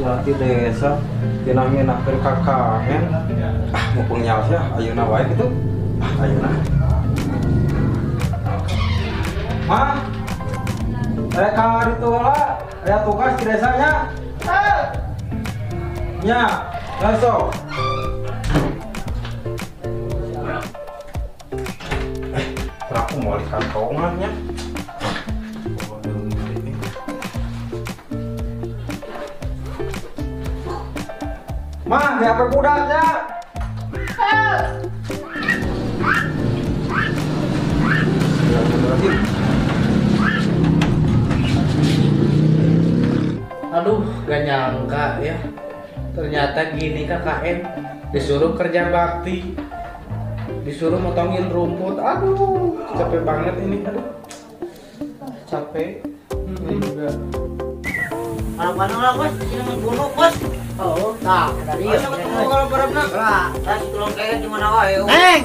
Surat di desa tina minakeun KKN. Ah, mumpung nyaos ya, ayeuna wae kitu. Ah, ayeuna. Mah. Rek ka ditu heula, aya tugas di desanya. Nya, langsung. Aku mau di kantongannya. Mah, di apa budaknya? Aduh, gak nyangka ya. Ternyata gini KKN, disuruh kerja bakti, disuruh motongin rumput. Aduh, capek banget ini. Aduh, capek. Ini juga. Mana-mana lah bos, sini gunung bos. Oh, nah, dari ieu. Kalau barabna. Lah, tas tulung kayak di mana wae. Neng.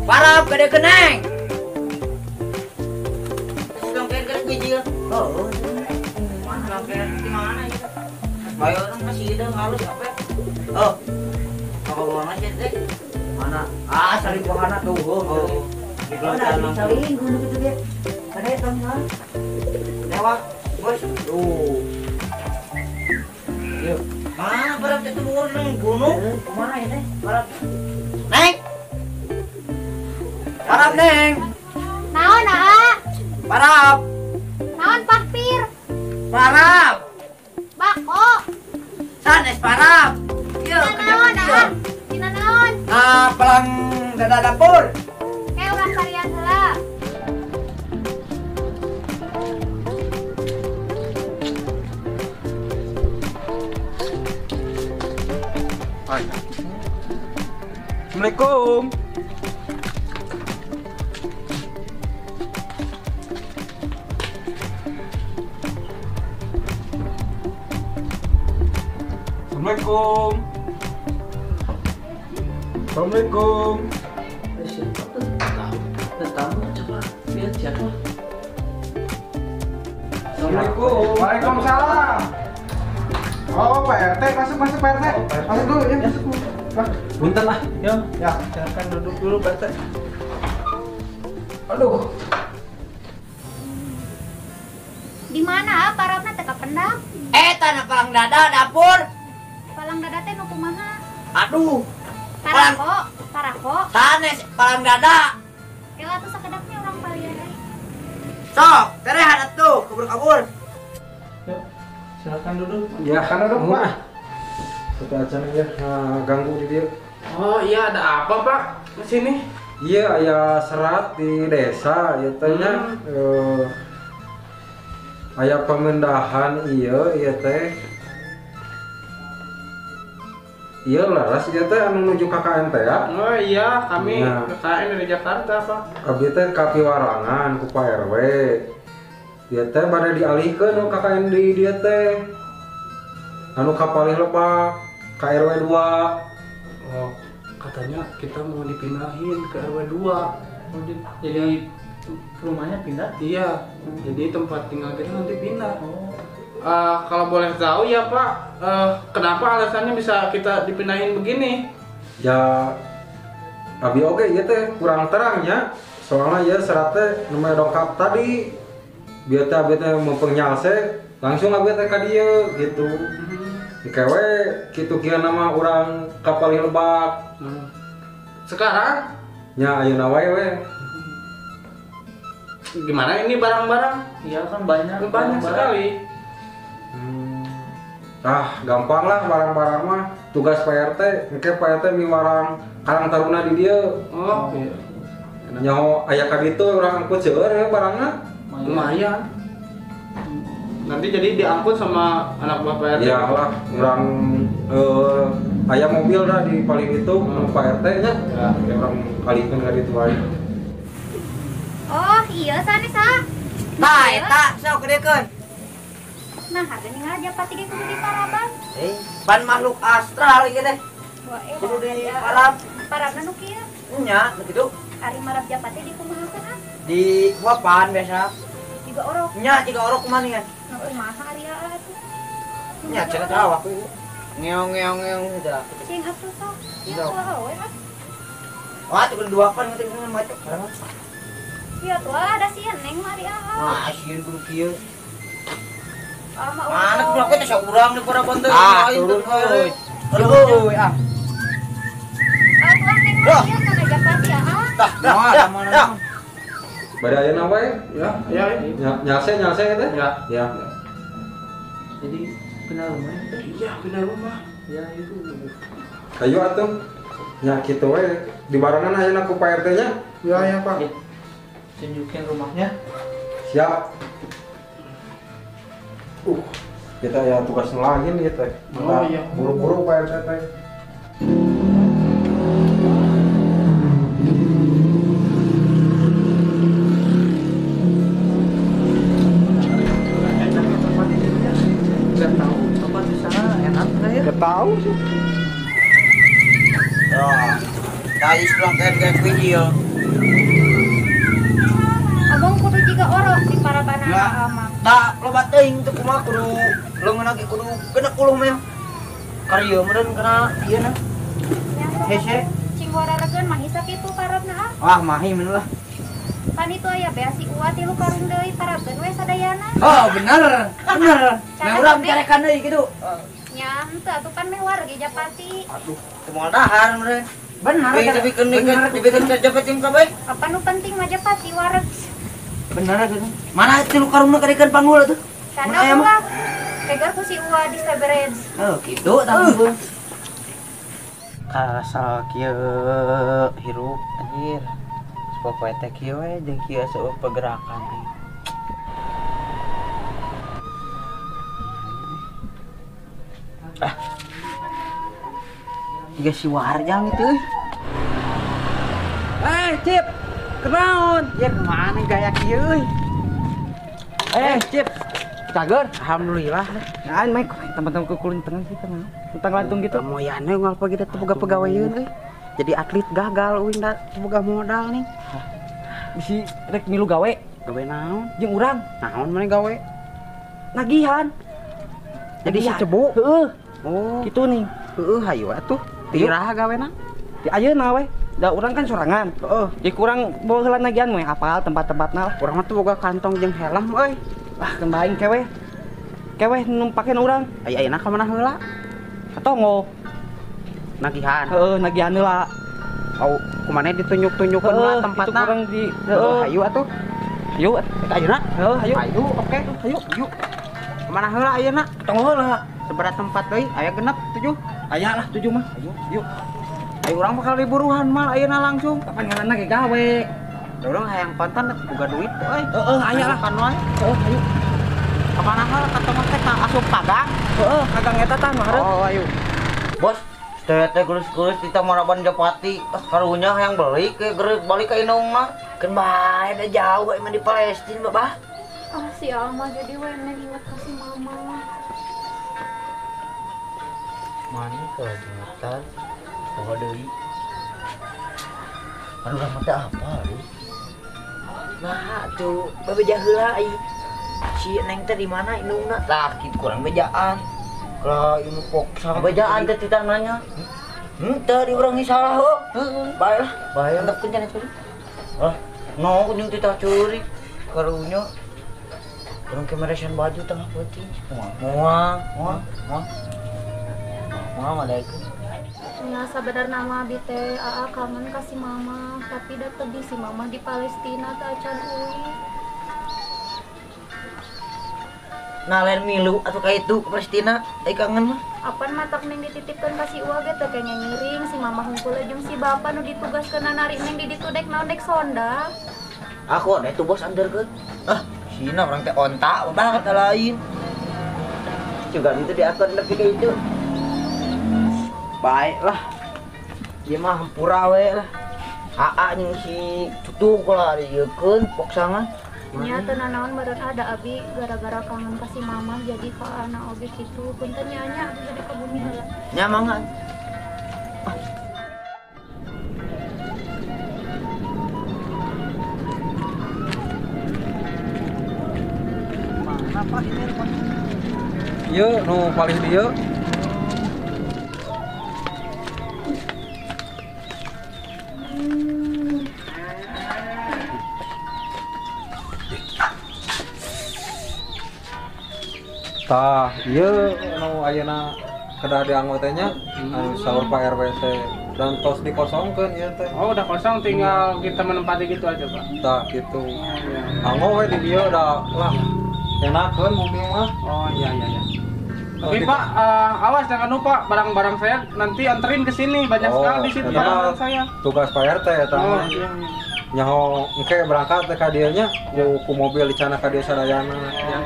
Parab gede ke neng. Tas tulung kayak gede bijil. Oh. Mana kayak di mana ieu? Bayo orang masih hideung halus apa? Oh. Kalau mana sih teh? Mana? Ah, sari buahana tuh. Oh. Di belakang saling gunung gitu ge. Ada eta mah. Lewat, bos. Tuh. Yuk. Mana barang itu gunung gunung? Kumaha ya teh? Barang. Neng. Parab neng. Naon aa? Parab. Naon papir? Parab. Bako. Sanes parab. Ieu naon aa? Dina naon? Nah, pelang dada dapur. Kayak urang kalian heula. Assalamualaikum. Assalamualaikum. Assalamualaikum. Siapa tuh? Tahu. Tahu coba lihat siapa. Assalamualaikum. Waalaikumsalam. Oh, Pak RT, masuk masuk Pak RT. Masuk dulu ya, masuk dulu. Punten lah. Ya, ya, silakan duduk dulu Pak RT. Aduh. Di mana parabna teh kapendak? Tanah palang dada dapur. Palang dada teh nu kumaha? Aduh. Parako, parako. Sanes palang dada. Kela tuh sakedapnya urang palian euy. Sok, terehan atuh, kabur-kabur. Yuk, silakan duduk. Ya, kan duduk, Pak. Kita aja ya, ganggu di dia. Oh iya, ada apa Pak di sini? Iya, aya serat di desa, ya teh nya. Aya pemindahan iya, iya teh. Iya laras ieu teh anu nuju KKN teh ya. Oh iya, kami nah. KKN dari Jakarta, Pak. Abdi teh kapiwarangan ku Pak RW. Ieu teh bade dialihkeun nu KKN di dieu teh. Anu ka palih lebak ka RW 2. Oh, katanya kita mau dipindahin ke RW 2. Oh, jadi rumahnya pindah? Iya, jadi tempat tinggal kita nanti pindah. Oh. Kalau boleh tahu ya Pak, kenapa alasannya bisa kita dipindahin begini? Ya, abi oke ya teh kurang terangnya, soalnya ya serat teh namanya dongkap tadi, biar teh abi teh mempernyalse, langsung abi teh ka dieu gitu. Kewe kitu kieu nama urang ka palih lebak. Sekarang? Ya ayeuna wae we. Gimana ini barang-barang? Iya kan banyak. Banyak sekali. Ah, gampang lah barang-barang mah. Tugas Pak RT, engke Pak RT miwarang Karang Taruna di dieu. Oh, iya. Nyaho aya ka ditu urang angkut seueur ya barangna. Lumayan. Nanti jadi diangkut sama anak buah Pak RT. Iya lah, urang aya mobil dah di paling itu Pak RT nya. Ya, urang kalihkeun ka ditu wae. Oh, iya sanes ah. Nah, eta sok gedekeun. Nah, harganya aja pati ge kudu diparaban. Ban makhluk astral ieu teh. Kudu diparab. Parabna nu kieu? Nya, nu kitu. Ari marab japati di kumaha ah? Di huapan biasa. Tiga orok. Nya, tiga orok kumaha nih? Nu kumaha ari atuh? Nya cenah awak ieu. Ngeong ngeong ngeong udah. Cing atuh sok. Ieu suara we ah. Wah, tuh kudu duapan ngerti dengan baca. Iya tuh ada si Neng mari ah. Wah, sieun kudu kieu. Mana kudu teh saurang di paraban teh lain teh. Aduh, ah. Atuh Neng mah ieu kana japati ah. Dah, dah. Bade ayeuna we? Ya, ya. Nyalse teh? Ya. Ya. Jadi pindah rumah itu? Iya, pindah rumah. Ya itu. Ayo atuh. Ya kitu we dibarengan ayeuna ku Pak RT nya. Ya, ya Pak. Ya. Tunjukin rumahnya. Siap. Kita ya tugas lain gitu. Oh iya. Buru-buru Pak RT teh. Enggak tahu tempat di sana enak enggak ya? Enggak tahu sih. Oh, tadi pulang kayak video. Abang kudu jiga orok di parabanana ama. Tak loba teuing teu kumaha kudu leungeun lagi kudu 60 mah. Karya meureun kana ieu na. Hese. Cing wararageun mah hisap itu parabna ah. Wah, mahi mun lah. Pan itu aya bea si Uwa tilu karung deui parabeun we sadayana. Oh, bener. Bener. Nah, urang carekan deui kitu. Nya henteu atuh pan meh wargi japati. Aduh, teu moal dahar meureun. Bener. Dibikeun dibikeun japati kabeh. Apa nu penting mah japati wareg. Bener gitu. Mana tilu karungna kadekeun panggul atuh? Kana ulah. Pegar ku si Uwa di sabered. Oh, kitu tah. Kasal kieu hirup anjir. Popoe teh kieu we jeung kieu seueuh pergerakan. Ah. Jiga si Warjang itu euy. Eh, Cip. Kenaon? Ya kemana gaya kieu euy? Eh, Cip. Cager. Alhamdulillah. Nah, main teman-teman kukulin tengah gitu mah. Tentang lantung gitu. Moyane ngapa kita teu boga pegaweun euy. Jadi atlet gagal euy da teu boga modal nih. Bisi rek milu gawe. Gawe naon? Jeung urang. Naon maneh gawe? Nagihan. Jadi si cebu. Heeh. Oh, kitu nih. Heeh, hayu atuh. Tiraha gawena? Di ayeuna we. Da urang kan sorangan. Heeh. Di kurang bawa heula nagihan we apal tempat-tempatna lah. Urang mah teu boga kantong jeung helm euy. Wah, kembaing kewe. Kewe numpakeun urang. Aya ayeuna ka mana heula? Ka tonggo. Nagihan. Heeh, nagihan heula. Oh, kumaneh ditunjuk-tunjukkeun heula tempatna. Itu kurang di heeh, hayu atuh. Hayu. Eta ayeuna? Heeh, hayu. Hayu, oke. Hayu. Yuk. Ka mana heula ayeuna? Ka tonggo heula. Seberat tempat deui, aya genep 7. Aya lah 7 mah. Ayo, yuk. Ayo urang bakal liburuhan mal ayeuna langsung. Kapan ngaranna ge gawe? Da urang hayang kontan boga duit euy. Heeh, aya lah. Kan wae. Heeh, hayu. Ka mana heula ka tonggo teh ka asup pagang? Heeh, kagang eta tah mah hareup. Oh, ayo. Bos, teh teh gelus-gelus di Tamaraban Japati. Ah, karunya hayang beli ke gerek balik ka indungna. Keun bae da jauh emang di Palestina, Bah. Ah, si Alma jadi we neng inget ka si mama. Mana kalau jemputan bawa deui. Aduh, urang mah teh apa euy? Nah, tuh bebeja heula ai. Si Neng teh di mana indungna? Tah, kitu kurang bejaan. Lah, ini poksa. Bejaan teh titah nanya. Henteu di urang salah heuh. Heeh, bae lah. Bae. Antepkeun cenah curi. Lah, no jeung titah curi. Karunya urang kemeresan baju tengah peuting. Moal, moal, moal. Moal madaikeun. Nya sabenerna mah abi teh aa kangen ka si mama, tapi da teu si mama di Palestina teh acan euy. Nah, lain milu atau kayak itu ke Palestina, ai kangen mah. Apan matak neng dititipkeun ka si Uwa ge teu kenging ngiring si mama hungkul jeung si bapa nu ditugaskeun nari neng di ditu dek naon dek sonda. Aku ada itu bos anterkeun. Ah, sina urang teh onta banget lain. Juga itu diatur lebih kayak itu. Baiklah. Ieu mah hampura we lah. Aa jeung si Cutu lah dieukeun poksangan. Nya teu nanaon meureun ada abi gara-gara kangen ka si mama jadi ka anak oge kitu. Punten nya nya abi bade ka bumi heula. Nya mangga. Mana Pak ini rumahnya? ieu nu palih dieu. Tah, ieu nu ayeuna kedah dianggo teh nya anu saur Pak RW teh dan tos dikosongkeun ieu teh. Oh, udah kosong tinggal kita menempati gitu aja, Pak. Tah, gitu. Oh, iya. Anggo we di dieu da lah. Enakeun bumi mah. Oh, iya iya iya. Tapi Pak, awas jangan lupa barang-barang saya nanti anterin ke sini, banyak sekali di situ barang saya. Tugas Pak RT eta mah. Oh, iya, iya. Nyaho engke berangkat teh ka dieu nya ku mobil dicana ka dieu sadayana. Ya.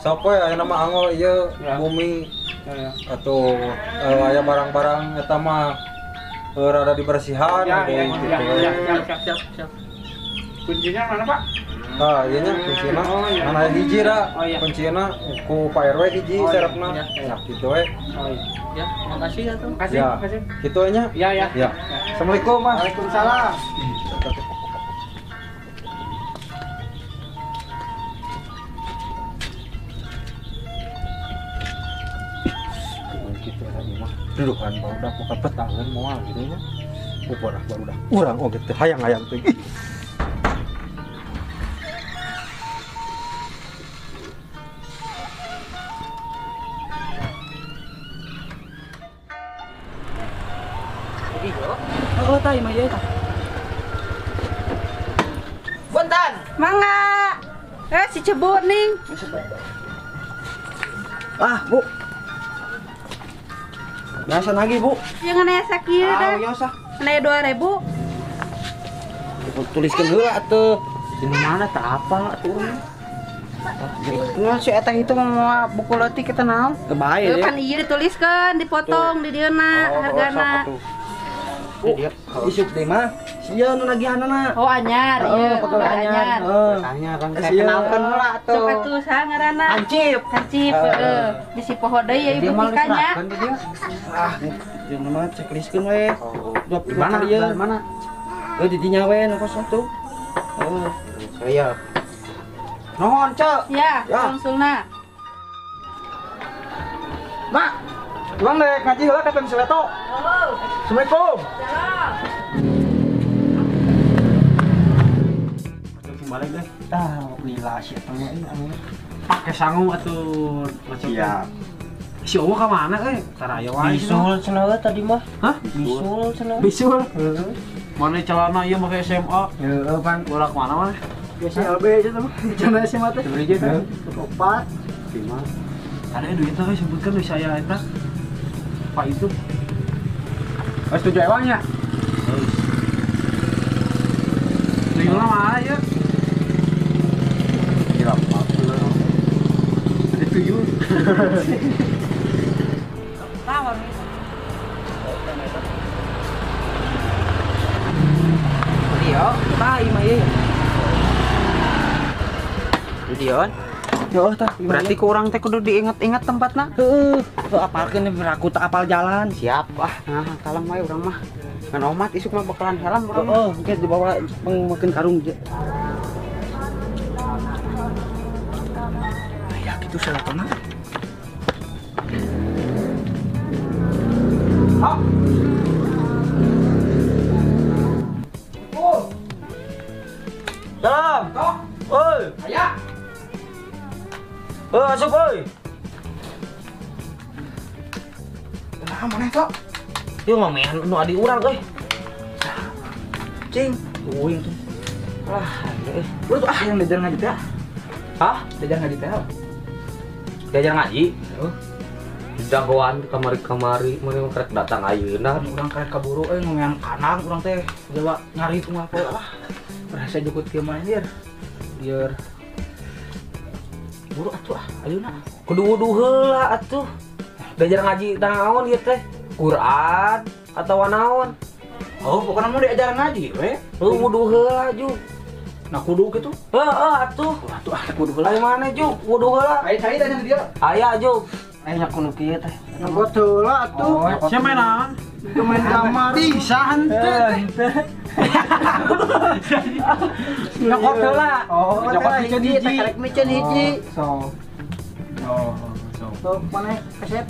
Sok we ayeuna mah anggo ieu bumi. Ya, ya. Atau aya barang-barang eta mah rada dibersihan ya, ya, ya, ya, siap, siap, siap. Kuncinya mana, Pak? Nah, ieu nya kuncina. Oh, iya. Mana hiji da? Oh, iya. Kuncina ku Pak RW hiji oh, serepna. Iya, iya. Nah, kitu we. Oh, iya. Ya, makasih ya tuh. Makasih, ya. Makasih. Kitu we nya? Ya, ya. Ya. Assalamualaikum, Mas. Waalaikumsalam. Gitu tadi mah. Dudukan barudak buka petangan moal gitu nya. Udah barudak. Urang oge teh hayang-hayang teh. Oh, tah imah ieu tah. Punten. Mangga. Si Cebut nih. Ah, Bu. Biasa lagi, Bu. Jangan aya sakieu dah. Ah, biasa. Aya 2000. Tuliskeun heula atuh. Di mana tah apa atuh urang. Ngan si eta itu mau buku leutik kita naon? Teu bae. Kan ieu dituliskeun, dipotong di dieu na hargana. Bu, isuk deui mah. Sia nu nagihanana. Oh, anyar ieu. Heeh, anyar. Heeh. Anyar kan saya kenalkeun heula atuh. Sok atuh saha ngaranna? Hansip. Hansip, heeh. Bisi poho deui ya ibu tikanya. Ah, jeung mah checklistkeun we. Di mana ieu? Mana? Heuh di dinya we nu kosong tuh. Heuh. Saya. Nuhun, Ceu. Ya, konsulna. Mak, urang rek ngaji heula ka Teh Leto. Assalamualaikum. Salam. Balik deh. Tah, lila sia teh anu. Pake sangu atuh macam. Iya. Si Owo ka mana euy? Tara aya wae. Bisul cenah tadi mah. Hah? Bisul cenah. Bisul. Heeh. Mana celana ieu make SMA? Heeh, pan. Bola ka mana mah? Biasa LB aja tuh. Celana SMA teh. Sebenarnya teh. 4, 5. Ada duit teh sebutkan di saya eta. Pak itu. Oh, setuju ewangnya? Tuyul mah ya. Kira 40. Ada tuyul. Tawar. Iya, tah imah ieu. Dion. Yo tah, berarti ku urang teh kudu diinget-inget tempatna. Heeh, apalkeun aku tak apal jalan. Siap ah. Nah, kalem wae urang mah. Ngan omat isuk mah bakalan helm urang. Heeh, engke dibawa pengmakeun karung. Ya kitu salatna. Ha. Oh. Salam. Tok. Oi. Aya. Asup euy. Kumaha maneh tok? Ieu mah mehan nu adi urang euy. Cing, uing tuh. Lah, euy. Lu tuh ah yang diajar ngaji teh. Hah? Diajar ngaji teh. Diajar ngaji? Heeh. Jagoan kamari-kamari mun karek datang ayeuna. Urang karek kaburu euy ngomean kanang urang teh. Jawa ngari kumaha poe lah. Rasa jukut kieu mah anjir. Lieur. Buru atuh ah, ayeuna. Kudu wudu heula atuh. Diajar ngaji naon ieu teh? Quran atawa naon? Oh, pokoknya mau diajar ngaji we. Heuh wudu heula ju. Nah kudu kitu. Heeh atuh. Atuh ah kudu heula. Aya mana ju? Wudu heula. Aya cai teh dia. Aya ju. Aya kudu kieu teh. Nyokot heula atuh. Sia main naon? Itu main kamar. Bisa henteu teh. Nyokot heula. Oh, nyokot micen hiji. Karek micen hiji. So. Oh, so. Tuh mana keset?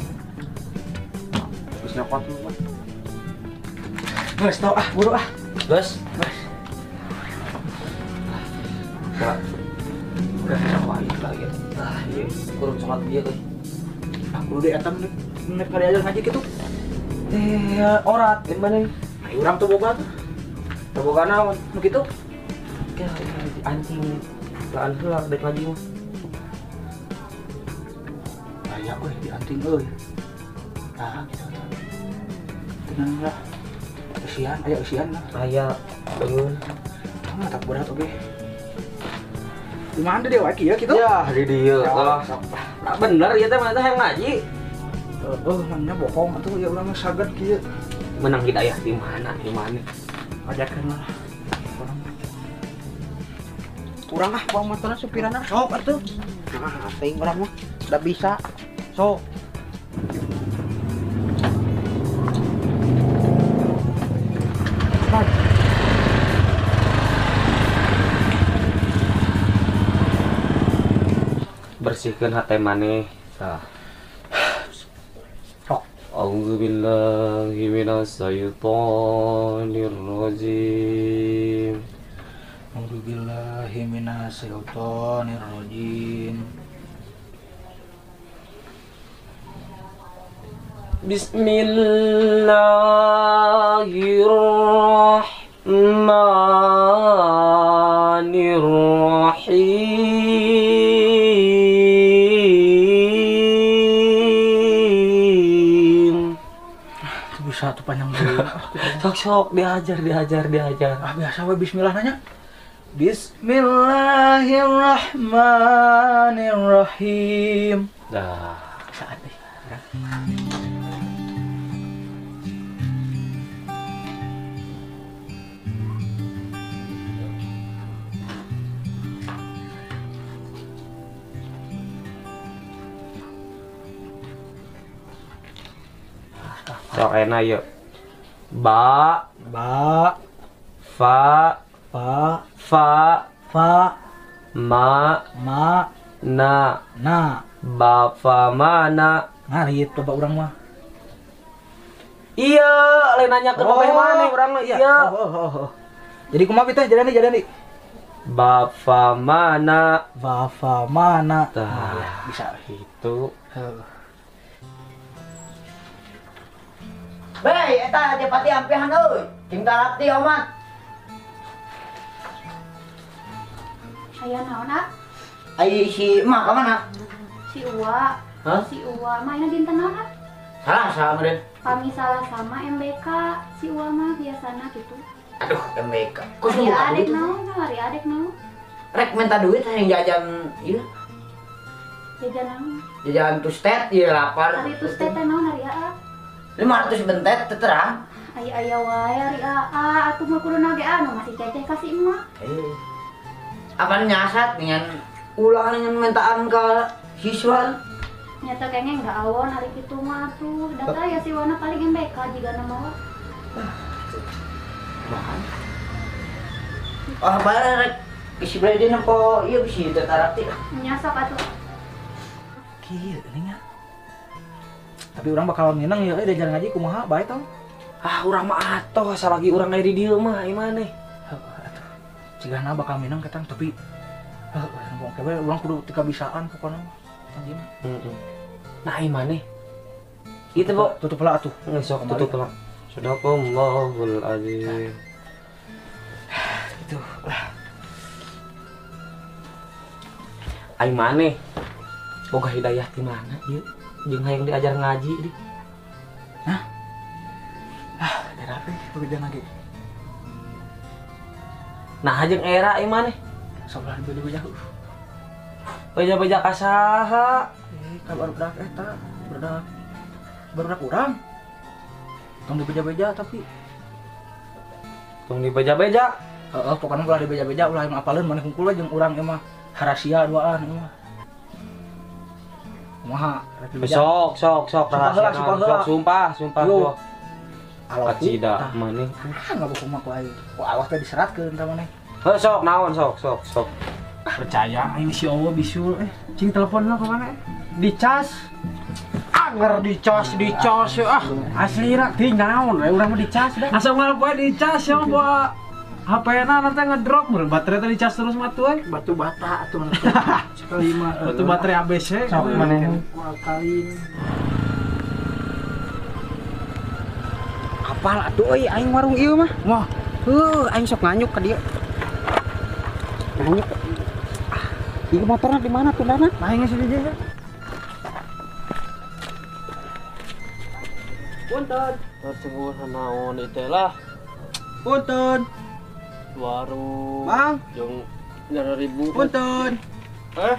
Geus nyokot mah. Geus tau ah, buru ah. Geus. Geus. Nah. Udah wah, lagi. Ah, ieu kurang salat bieu euy. Ah, kudu deui eta nek diajar ngaji kitu. Teh orat lain mana? Ai urang tuh boga tuh. Teu boga naon? Nu kitu. Ya, anjing. Laan heula dek ngaji mah. Aya euy di anting euy. Tah kitu tuh. Tenang lah. Eusian, aya eusian lah. Aya beungeun. Mah tak berat oge. Di mana dia wae kieu kitu? Ya, di dieu. Lah, bener ieu teh mana teh hayang ngaji. Heeh, namanya bohong atuh ya urang mah saged kieu. Menang hidayah di mana? Di mana? Ajakeun lah. Urang ah bawa motorna supirana sok atuh. Nah, teuing urang mah udah bisa. Sok. Bersihkan hati maneh. Tah. Sok. A'udzubillahi minasyaitonir rajim. A'udzubillahi minasyaitonir rajim. Bismillahirrahmanirrahim. Itu bisa tuh panjang dulu. Sok sok diajar. Ah biasa we bismillah nanya. Bismillahirrahmanirrahim. Dah. Saat deh. Sok enak yuk. Ba ba fa fa fa fa ma ma na na ba fa mana. Ngarit coba urang mah. Iya, lain nanya ke babeh mana urang mah. Iya. Oh. Jadi kumaha teh jalan nih. Ba fa mana. Ba fa mana. Tah, bisa itu. Heeh. Bay, eta Japati ampihan euy. Cing tarapti omat. Aya naon ah? Ai si emak ka mana? Si Uwa. Hah? Si Uwa mah ina dinten naon ah? Salah salah meureun. Pami salah sama MBK si Uwa mah biasana kitu. Aduh, MBK. Kok Hari adek naon? Hari adek naon? Rek minta duit hayang jajan ieu. Jajan naon? Jajan tustet ieu lapar. Hari tustet teh naon hari aa? 500 bentet terang. Aya-aya wae ari aa atuh mah kudu nage anu masih ceceh ka si emak. Apa nyasat dengan ulah dengan mintaan ke siswa? Nyata kayaknya enggak awon hari kitu mah atuh. Data ya si Wana paling MBK jiga nama. Ah, bayar rek isi beli nempo ieu bisi teu tarapti. Nyasap atuh. Kieu ini nya. Tapi urang bakal nginang ya, diajar ngaji kumaha bae tong. Ah, urang mah atoh asa lagi urang aya di dieu mah ieu maneh. Heuh atuh. Cigana bakal minang ketang tapi heuh engke we urang kudu teu kabisaan pokona mah. Anjeun. Heeh. Nah, ieu maneh. Ieu teh, Bo. Tutup heula atuh. Geus sok tutup heula. Sadaqallahul azim. Itu lah. Ai maneh boga hidayah ti mana ieu? Jeung hayang diajar ngaji di. Hah? Ah, era apa diajar ngaji? Nah, jeung era ieu maneh. Sok lah dibeja-beja. Beja-beja ka saha? Ka barudak eta, barudak urang. Tong dibeja-beja tapi tong dibeja-beja. Heeh, pokoknya ulah dibeja-beja, ulah yang apaleun maneh hungkul we jeung urang ieu mah rahasia duaan ieu mah. Kumaha? Sok sok sok rahasia. Sok sumpah, sumpah. Yo. Kacida maneh. Ah, enggak bohong mah ku aing. Ku awak teh diseratkeun ka maneh. Heuh sok naon sok sok sok. Percaya aing si Allah bisul cing telepon lah ka mana? Dicas. Anger dicas ah. Aslina teh naon we urang mah dicas dah. Asa moal poe dicas ya bawa HP-na nanti ngedrop mun baterai teh dicas terus mah tuh. Batu bata atuh sekali mah. Batu baterai ABC. Sok maneh ku akalin. Apal atuh euy aing warung ieu mah. Wah, heuh aing sok nganyuk ka dieu. Nganyuk. Ah, ieu motorna di mana tuh dana? Aing geus di dieu. Punten. Tersebut naon ieu teh lah. Punten. Warung. Mang, jeung 2.000. Punten. Hah?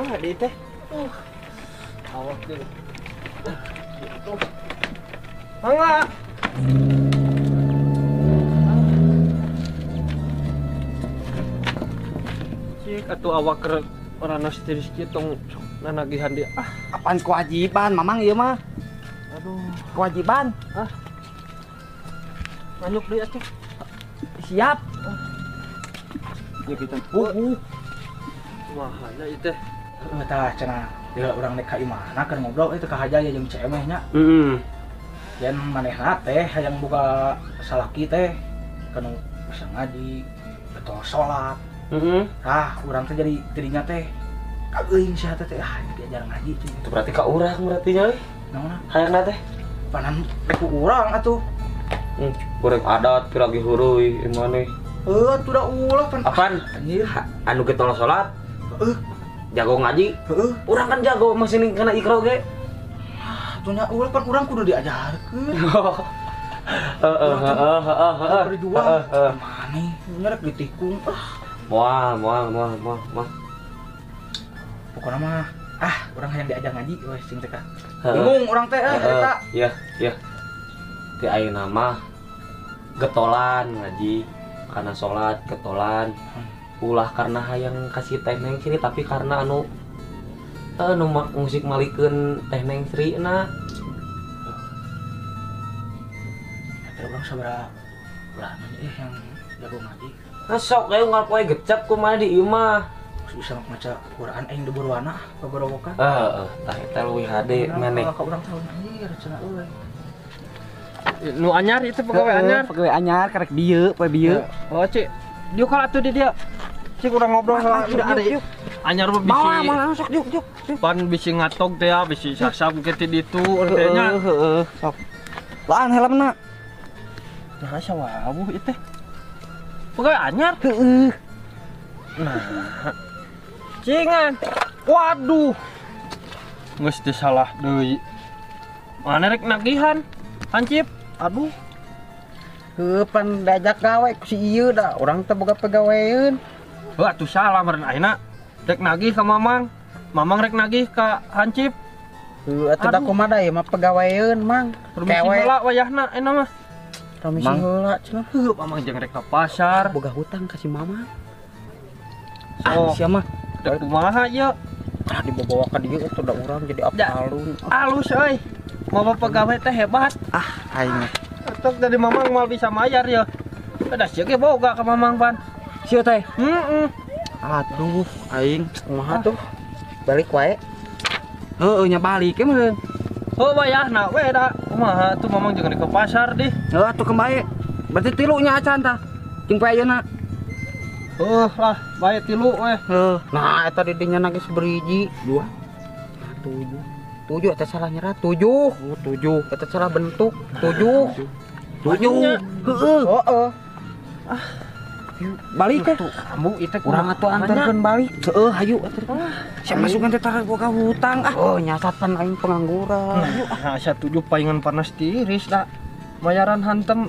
Ah, di teh. Awak teh. Mangga. Cik atuh awak keur orana tiris kieu tong nanagihan dia. Ah, apaan kewajiban mamang ieu mah? Aduh, kewajiban. Ah. Nganyuk deui atuh. Siap. Ya kita. Wah, nya ieu teh. Heuh tah cenah. Deui urang nek ka imahna keur ngobrol itu ka Hajaya jeung Cemeh nya. Heeh. Dan manehna teh hayang boga salaki teh kanu bisa ngaji, betul sholat. Heeh. Tah, urang teh jadi tidinya teh kageuing sia teh ah diajar ngaji cenah. Itu berarti ka urang berarti nya euy. Naonna? Hayangna teh panan rek ku urang atuh. Goreng adat piragi hureuy maneh. Heuh atuh da ulah pan. Apaan? Anjir. Anu ge tolong salat. Heuh. Jago ngaji. Heuh. Urang kan jago masih kana ikro ge. Atuh ulah pan urang kudu diajarkeun. Heeh heeh heeh. Berjuang. Maneh nyerek ditikung. Ah. Moal moal moal moal moal. Pokona mah ah urang hayang diajar ngaji we sing teh ka. Bingung urang teh eta. Iya, iya. Ti ayeuna mah getolan ngaji karena salat getolan. Ulah karena hayang kasih teh Neng Sri tapi karena anu nu musik malikeun teh Neng Sri na. Eta urang sabaraha bulan yang jago ngaji. Nah sok ayo ngalpoe gecep kumaha di ieu mah. Bisa maca Quran aing diburuana pagorowokan. Heeh, tah eta leuwih hade maneh. Ka urang tahun anjir cenah euy. Nu anyar itu pegawai anyar. Pegawai anyar karek bieu, poe bieu. Oh, Cik. Diuk kalau atuh di dia. Cik urang ngobrol heula udah ada. Anyar mah bisi. Moal sok diuk diuk. Pan bisi ngatok teh ya, bisi sasab ke ti ditu urang teh nya. Heeh, sok. Laan helmna. Nah, sawawuh ieu teh. Pegawai anyar? Heeh. Nah. Cingan. Waduh. Geus teu salah deui. Mana rek nagihan? Hancip. Aduh. Heuh pan diajak gawe ku si ieu da, urang teh boga pegaweun. Heuh atuh salah meureun ayeuna. Rek nagih ka Mamang. Mamang rek nagih ka Hancip. Heuh atuh da kumaha da ieu mah pegaweun, Mang. Permisi heula wayahna ayeuna mah. Permisi heula cenah. Heuh Mamang jeung rek ka pasar. Boga hutang ka si Mamang. Ah, sia mah. Rek kumaha ieu? Ah dibawa ka dieu atuh da urang jadi alun. Alus euy. Mama pegawai teh hebat. Ah, aing. Atuh dari Mamang moal bisa mayar ya. Da sia ge boga ka Mamang pan. Sia teh. Heeh. Aduh, aing kumaha tuh? Balik wae. Heueuh nya balik ge meureun. Heuh wayahna we da. Kumaha tuh Mamang jeung ke pasar dih. Heuh atuh kembae. Berarti tilu nya acan tah. Jeung poe ayeuna. Heuh lah, bae tilu we. Heuh. Nah, eta di dinya geus berhiji. 2. 7. 7 eta salah nyerat 7. Oh, 7. Eta salah bentuk 7. 7. Heeh. Heeh. Ah. Balik teh. Kamu ieu teh urang atuh antarkeun balik. Heeh, hayu antarkeun. Sia masukan teh tara boga hutang ah. Oh, nyasat pan aing pengangguran. Nah, sia 7 paingan panas tiris da. Bayaran hantem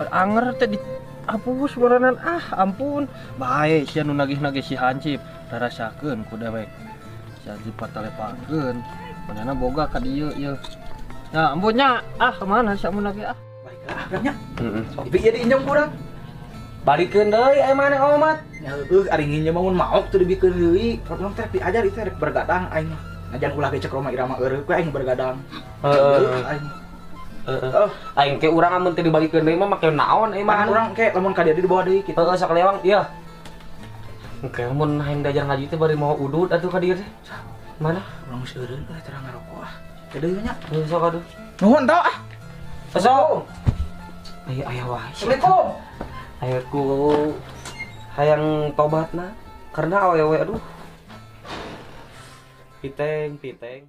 anger teh dihapus berenan ah ampun. Bae sia nu nagih-nagih si Hancip rarasakeun ku dewek. Si Hancip patalepakeun. Manehna boga ka dieu ieu. Nah, ampunnya ah kemana sia mun lagi ah. Baiklah, nya. Heeh. Tapi ieu diinjem kurang. Balikeun deui aya maneh omat. Ya heueuh ari nginjem mah mun maok teu dibikeun deui. Urang teh diajar itu rek bergadang aing mah. Najan ulah ge cek Roma Irama eureuk we aing bergadang. Heeh. Aing. Heeh. Aing ke urang amun teu dibalikeun deui mah make naon euy mah. Urang ke lamun ka dieu dibawa deui kitu. Heeh sakalewang ieu. Engke mun hayang diajar ngaji teh bari mau udud atuh ka dieu teh. Mana? Urang geus eureun euy terang ngarokok ah. Deui nya. Sok aduh. Nuhun tau ah. Sok. Ayo aya wae. Assalamualaikum. Ayo ku hayang tobatna karena awewe aduh. Piteng, piteng.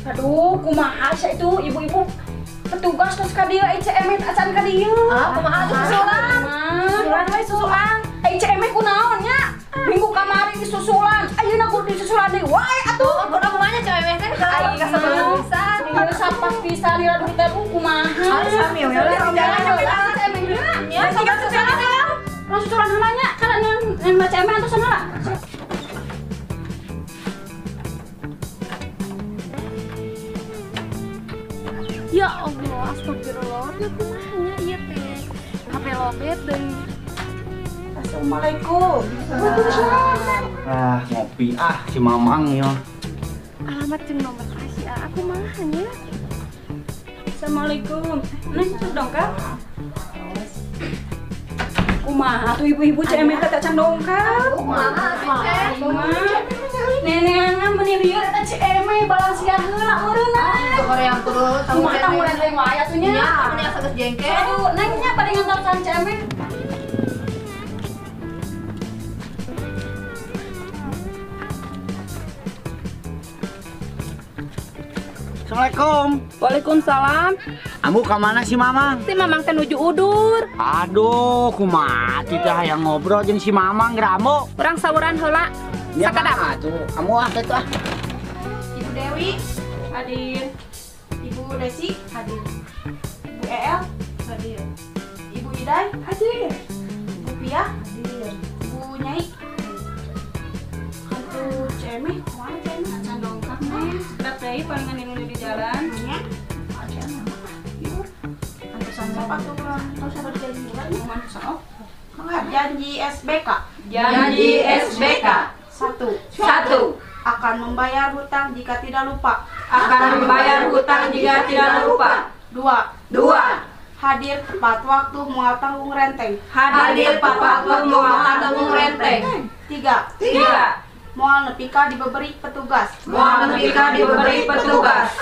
Aduh, kumaha sih itu ibu-ibu petugas terus ka dieu ICM acan ka dieu. Ah, kumaha tuh susulan? Susulan we susulan. ICM kunaon nya? Minggu kamari disusulan, ayeuna kudu disusulan deui wae atuh. Kudu kumaha CMM teh kalau kasabaran pisan. Ieu sapas pisan lira duit teh kumaha. Harus sami we lah. Jangan nyampe ICM nya. Nya susulan heula. Susulan heula nya kana ngan CMM antosan heula. Ya Allah, astagfirullah, aku mahnya iya teh. HP lobet deui. Assalamualaikum. Waalaikumsalam. Ah, ngopi ah si Mamang yo. Alamat jeung nomor Asia aku mahnya. Assalamualaikum. Neng dongkap. Kumaha tuh ibu-ibu CMM teh can dongkap. Kumaha teh? Kumaha? Neneangan meuni lieur eta CMM balansian heula meureunna. Korea terus. Kumaha tah mulai lain wae atuh nya. Nya, mun asa geus jengkel. Aduh, neng nya pada ngantarkan CMM. Assalamualaikum. Waalaikumsalam. Ambu ka mana si Mamang? Si Mamang teh nuju udur. Aduh, kumaha teh hayang ngobrol jeung si Mamang geura ambu. Urang sawuran heula. Sakadap. Atuh, ambu ah kitu ah. Ibu Dewi hadir. Ibu Desi hadir. Ibu EL hadir. Ibu Idai hadir. Ibu Pia hadir. Ibu Nyai. Hantu Cemi, kumaha Cemi? Acan dongkap nih. Sekedap deui palingan ini di jalan. Nya. Acan. Ibu. Antosan sok atuh urang tos sabar janji heula kumaha sok. Mangga janji SBK. Janji SBK. 1. Akan membayar hutang jika tidak lupa. Akan membayar hutang jika tidak lupa. 2. Hadir tepat waktu moal tanggung renteng. Hadir tepat waktu moal tanggung renteng. 3. Moal nepi ka dibeberi petugas. Moal nepi ka dibeberi petugas.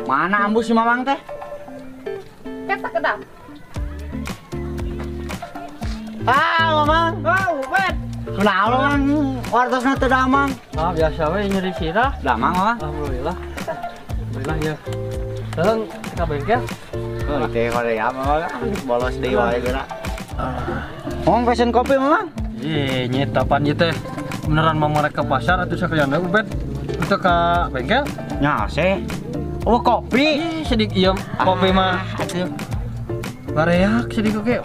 Mana ambu si Mamang teh? Kata kedap. Ah, Mamang. Oh, Bet. Kunaon Mamang? Wartosna teu damang. Ah, biasa we nyeri sirah. Damang, Mamang. Alhamdulillah. Alhamdulillah ya. Sekarang ka bengkel. Oh, teh Korea Mamang. Bolos deui wae geura. Mamang pesen kopi, Mamang? Ye, nyetapan ieu teh. Beneran mau mereka ke pasar atuh sakalian we, Bet. Untuk ka bengkel? Nya sih. Oh, kopi. Ih, sedik ieu kopi mah. Atuh. Bareak sedik oge.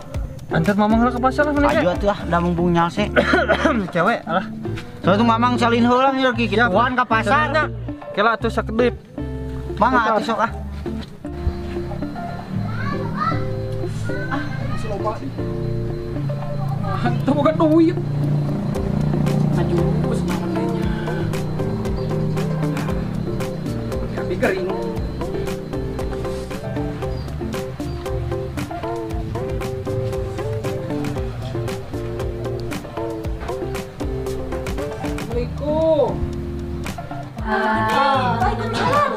Antar Mamang lah ke pasar lah mending. Ayo atuh ah, da mumpung nyalse. Cewek alah. Soalnya tuh Mamang salin heula nya kikituan ka pasar. Kela atuh sakedip. Mangga atuh sok ah. Ah, masih loba. Ah, teu boga duit. Maju semangat nya. Tapi kering. Waalaikumsalam.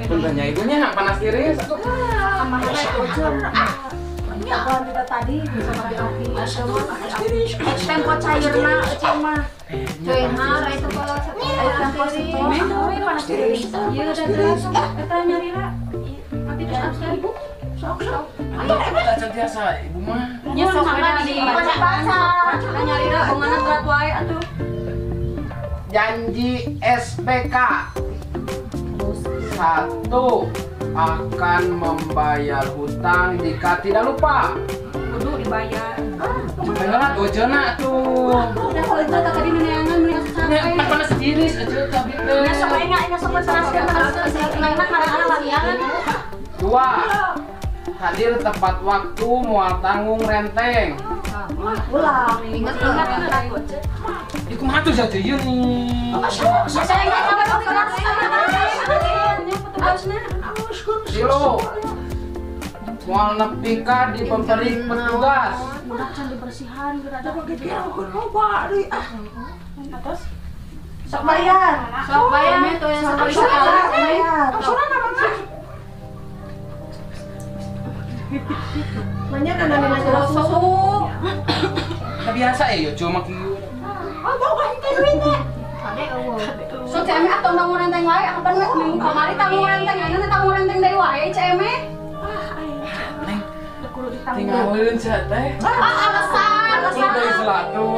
Puntennya ibunya panas tiris atuh. Ah, kita tadi sama api. Tempo cairna euceun mah. Cairna itu kalau tempo panas tiris. Ieu da terus eta nyarira. Nanti terus ibu. Sok sok. Ayo, acan tiasa ibu mah. Nya sok di baca-baca. Nyarira kumaha telat wae atuh. Janji SBK 1. Akan membayar hutang jika tidak lupa. Kudu dibayar. Dibayar ojona tuh. Udah kalau itu tadi neneangan mending capek. Panas tiris aja tapi teh. Nya sok aing nya sok panas enak karena latihan. 2. Hadir tepat waktu moal tanggung renteng. Ulah, ingat-ingat takut. Ieu kumaha tuh sia teh ieu nih. Silo. Moal nepi ka dipemperik petugas. Budak can dibersihan geura da. Loba deui ah. Atos. Sok bayar. Sok bayar tuh yang sekali-sekali. Banyak anak susu. Biasa ya cuma kieu. Oh, bawa henteu duit teh. Kade eueuh. So CM atau tanggung renteng wae kapan we minggu kamari tanggung renteng ayeuna tanggung renteng deui wae CM. Ah, ayeuna. Neng. Tinggalin sia teh. Ah, alasan. Alasan. Selatu.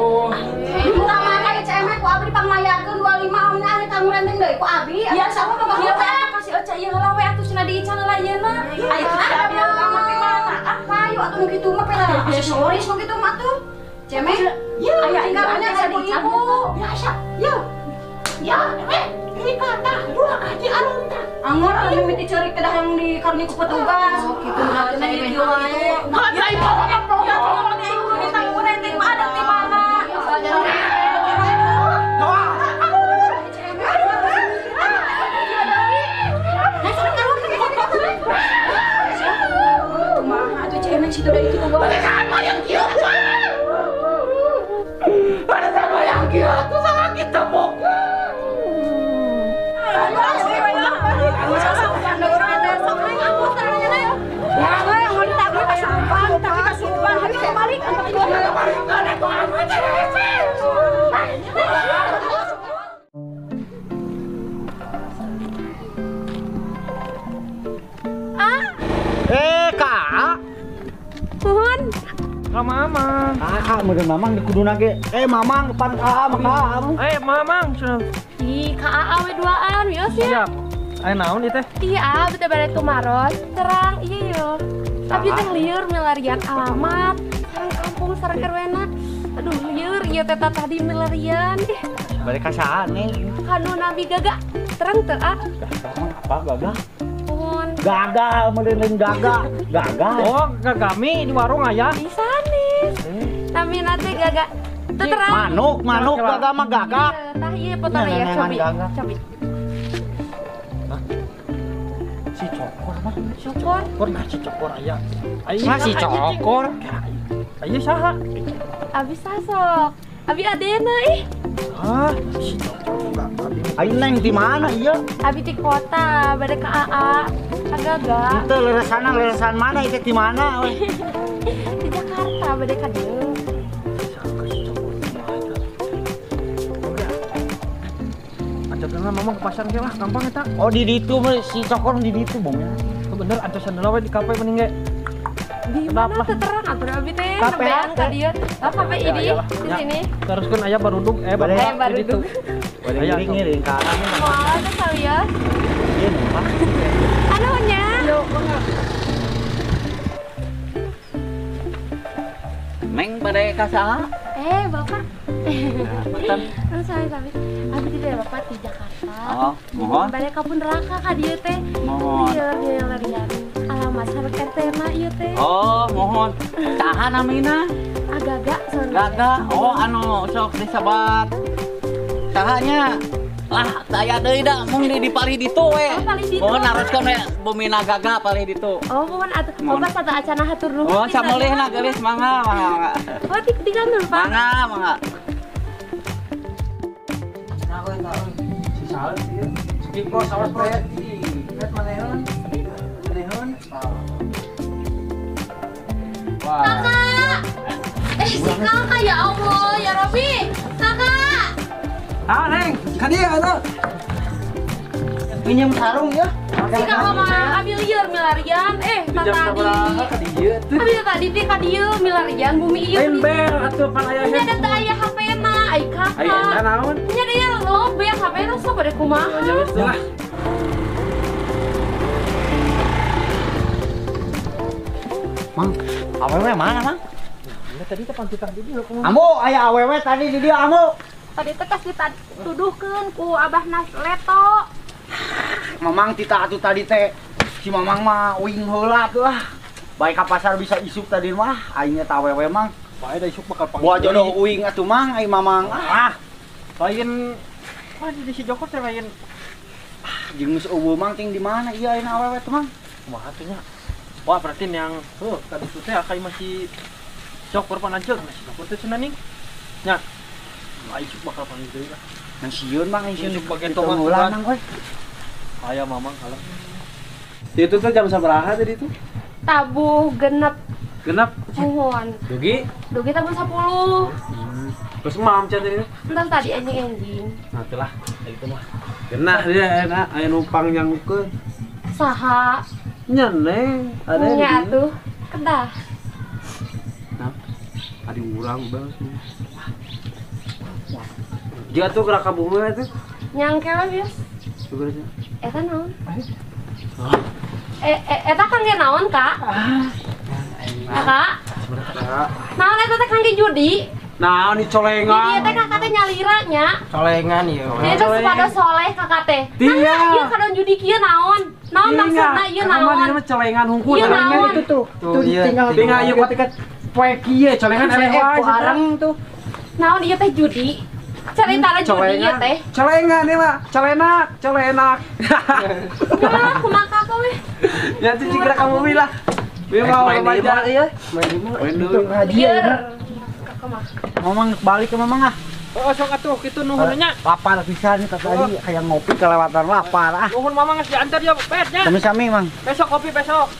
Murah mana CM ku abdi pangmayarkeun 25 amna anu tanggung renteng deui ku abdi. Ya sama mah ieu teh kasih oca ieu heula we atuh cenah diican heula ieuna. Ayo abdi mah ti mana? Ah, kayu atuh nu kitu mah pela aksesoris nu kitu mah tuh. Cemek, ya, ayah tinggalnya ada di ibu. Biasa, ya, ya, ini kata dua kaji alun tak. Angor, anu mimiti ceurik teh yang di karunya ku petugas. Gitu, nah itu wae. Ada ibu apa? Ya, ibu ditanggung renteng mah ada di mana? Kumaha atuh cemek situ da itu bawa. Sama yang kieu. Ada sama yang kira tuh sama kita boga. Kak. Mohon. Ka mamang. Aa, meureun mamang di kuduna ge. Mamang depan aa mah ka aa. Mamang cenah. Ih, ka aa we duaan wios ya. Siap. Aya naon ieu teh? Ih, aa bete bade tumaros, terang ieu yo. Tapi teh lieur milarian alamat, sareng kampung sareng RW-na. Aduh, lieur ieu teh tadi milarian. Ih. Bade ka saha nih? Kanu Nabi Gaga. Terang teu ah? Apa Gaga? Gagal, meureun gagal. Gagal. Oh, gagami di warung aya. Di sanes. Namina teh Gaga. Teu terang. Manuk, manuk gaga mah gaga. Tah ieu potona ya, cobi. Cobi. Si Cokor mah. Cokor. Cokor nah si Cokor aya. Aya si Cokor. Aya saha? Abi sasok. Abi adena ih. Hah, si Cokor enggak abi. Ayo neng di mana ieu? Abi di kota, bade ka AA. Agaga. Itu leresan mana itu di mana? Di Jakarta, bade ka dieu. Ancosan mama ke pasar ge lah, gampang eta. Oh, di ditu si Cokor di ditu bongnya. Oh, bener ancosan heula we di kafe mending ge. Di mana teu terang atuh abi teh nembean ka dieu. Oh, kafe ini di sini. Teruskeun aya baruduk baruduk. Bade ngiring-ngiring ka arah. Moal teh sawios. Ieu mah. Anu nya. Neng bade ka saha? Bapak. Punten. Sami-sami. Abi di Bapak di Jakarta. Oh, mohon. Bade ka Punraka ka dieu teh. Mohon. Ieu larian alamat sareng RT mah ieu teh. Oh, mohon. Saha namina? Agaga soalnya. Gaga. Oh, anu sok disebat. Sahanya? Lah, saya deui da mung di palih ditu we. Oh, palih ditu. Mohon naroskeun we bumina Gaga palih ditu. Oh, mohon atuh. Bapak satu acana hatur nuhun. Oh, samulihna geulis mangga, mangga. Oh, di kantor, Pak. Mangga, mangga. Si saha ieu? Skip bos, awas proyek. Net maneheun. Maneheun. Wah. Kakak. Si kakak ya Allah, ya Robi. Kakak. Ah, Neng, ka dieu atuh. Pinjam sarung ya. Si kakak mah abi lieur milarian tadi. Abi tadi teh ka dieu milarian bumi ieu. Lain bel atuh pan aya. Nya da teu aya HP-na, ai kakak. Aya naon? Nya da lobek HP-na sok bade kumaha. Ya lah. Mang, awewe mana, Mang? Nah, tadi teh pantitan di dieu kumaha. Ambu, aya awewe tadi di dieu, Ambu. Tadi teh tas dituduhkeun ku Abah Nas Leto. Mamang tita atuh tadi teh si Mamang mah uing heula tuh ah. Baik ka pasar bisa isuk tadi mah, aing eta awewe mang. Bae da isuk bakal panggil. Buah jodoh uing atuh Mang, ai Mamang. Ah. Lain wah di si Joko teh lain. Ah, jeung geus eueuh Mang ting di mana ieu ayeuna awewe teh Mang? Kumaha tuh nya? Wah, berarti yang heuh tadi teh akai masih Joker pananceuk, masih Joker teh cenah ning. Nya. Ai isuk bakal panggil deui lah. Nang sieun Mang, sieun Isuk bagian tomat Mang euy. Aya Mamang kalah. Itu tuh jam sabaraha tadi tuh? Tabuh genep. Genep? Nuhun. Dugi? Dugi tabuh 10. Terus mam can tadi? Entar tadi anjing-anjing. Nah itulah, itu mah. Genah dia enak, aya numpang yang ke. Saha? Nya neng, ada nya atuh, kedah. Nah, adi urang bang. Dia tuh gerak ka bumi tuh. Nyangke we bius. Eta naon? Eta kangge naon, Kak? Kak? Naon eta teh kangge judi? Naon di colengan. Di dieu teh kakak teh nyalira nya. Colengan ieu. Dia teh supados soleh kakak teh. Nah, ieu kadon judi kieu naon? Naon maksudna ieu naon? Ieu mah colengan hungkul. Colengan itu tuh. Tuh tinggal tinggal ieu ketika poe kieu colengan eleh wae arang tuh. Naon ieu teh judi? Ceritana judi ieu teh. Colengan ieu mah, colenak, colenak. Ya, kumaha kakak weh. Ya cicing gerak kamu lah. Bieu mau remaja ieu. Main di mana? Main dulu. Lieur. Mamang balik ke Mamang ah. Oh, sok atuh kitu nuhun nya. Lapar pisan tadi hayang ngopi kelewatan lapar ah. Nuhun Mamang geus diantar ya, pet nya. Sami-sami, Mang. Besok kopi besok.